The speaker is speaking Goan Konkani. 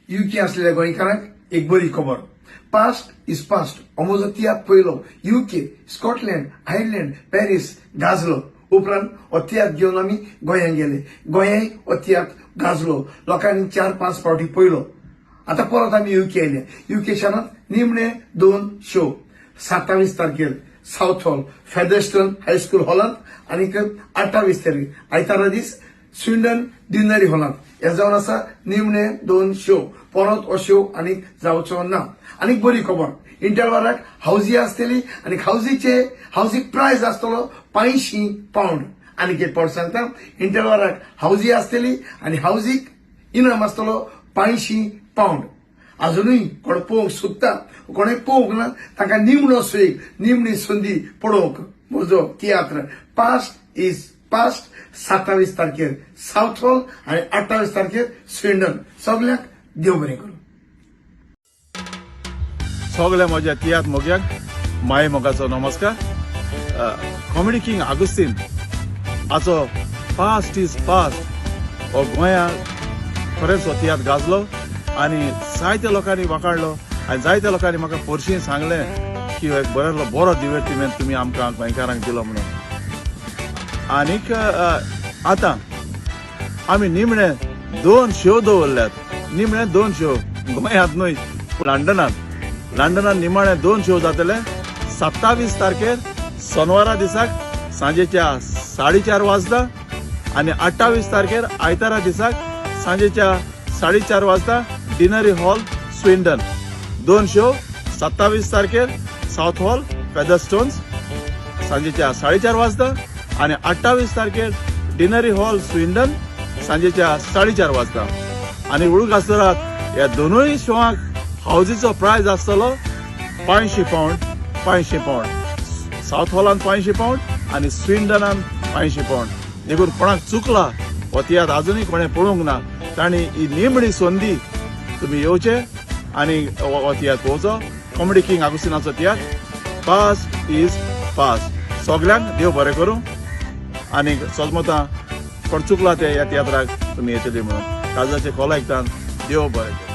युके असलेल्या गोंयकारांक एक बरी खबर. पास्ट is past हो म्हजो तियात्र पयलो युके, स्कॉटलँड, आयर्लंड, पॅरीस गाजलो. उपरांत हो तियात्र घेवन आमी गोंयांत गेले. गोंयांय हो तियात्र गाजलो, लोकांनी 4-5 फावटी पयलो. आतां परत आमी युके आयले. युके शारांत निमणे 2 शो 27 तारखेर सावथ हॉल फेदरस्टन हायस्कूल हॉलांत आनीक 28 तारखेर आयतारा दीस स्विंडन डिनरी हॉलांत. हे जावन आसा निमणे 2 शो. परत हो शो आनीक जावचो ना. आनीक बरी खबर, इंटरवाराक हावजी आसतली आनी हावजीक प्रायज आसतलो 85 पावंड. आनीक एक पावट सांगता, इंटरवाराक हावजी आसतली आनी हावजीक इनाम आसतलो 85 पावंड. अजुनूय कोण पळोवंक सोदता, कोणें पळोवंक ना तांकां निमणो सुयोग, निमणी संदी पळोवंक म्हजो तियात्र पास्ट is past 27 तारखेर सावथ हॉल आनी 28 तारखेर स्विंडन. सगल्यांक देव बरें करूं. सगल्या म्हज्या तियात्र मोग्यांक माय मोगाचो नमस्कार. कॉमेडी किंग आगुस्तीन हाचो पास्ट is past हो गोंयांत खरेंच हो तियात्र गाजलो आनी जायत्या लोकांनी वाखाणलो आनी जायत्या लोकांनी म्हाका परशीं सांगलें की एक बरो बरो दिवर्तिमेंत तुमी आमकां गोंयकारांक दिलो म्हणून. आनीक आतां आमी निमणे 2 शो दवरल्यात. निमणे 2 शो गोंयांत न्हय, लंडनांत. लंडनांत निमाणे 2 शो जातले 27 तारखेर सोनवारा दिसाक सांजेच्या 4:30 वाजता आनी 28 तारखेर आयतारा दिसाक सांजेच्या 4:30 वाजता डिनरी हॉल स्विंडन. 2 शो 27 तारखेर सावथ हॉल फेदरस्टोन्स सांजेच्या 4:30 वाजता आनी 28 तारखेर डिनरी हॉल स्विंडन सांजेच्या 4:30 वाजता. आनी उडगास दरात, ह्या दोनूय शोआंक हावजीचो प्रायज आसतलो 85 पावंड, 85 पावंड. सावथ हॉलान 85 पावंड आनी स्विंडनान 85 पावंड. देखून कोणाक चुकला हो तियात्र अजुनूय कोणें पळोवंक ना तांणी ही निमणी संदी तुमी येवचे आनी हो तियात्र पळोवचो. कॉमेडी किंग आगुस्तिनाचो तियात्र पास्ट is past. सगल्यांक देव बरें करूं आनी सजमतां कोण चुकला ते ह्या तियात्राक तुमी येतली म्हणून काळजाचे खोल आयकतान देव बरें करूं.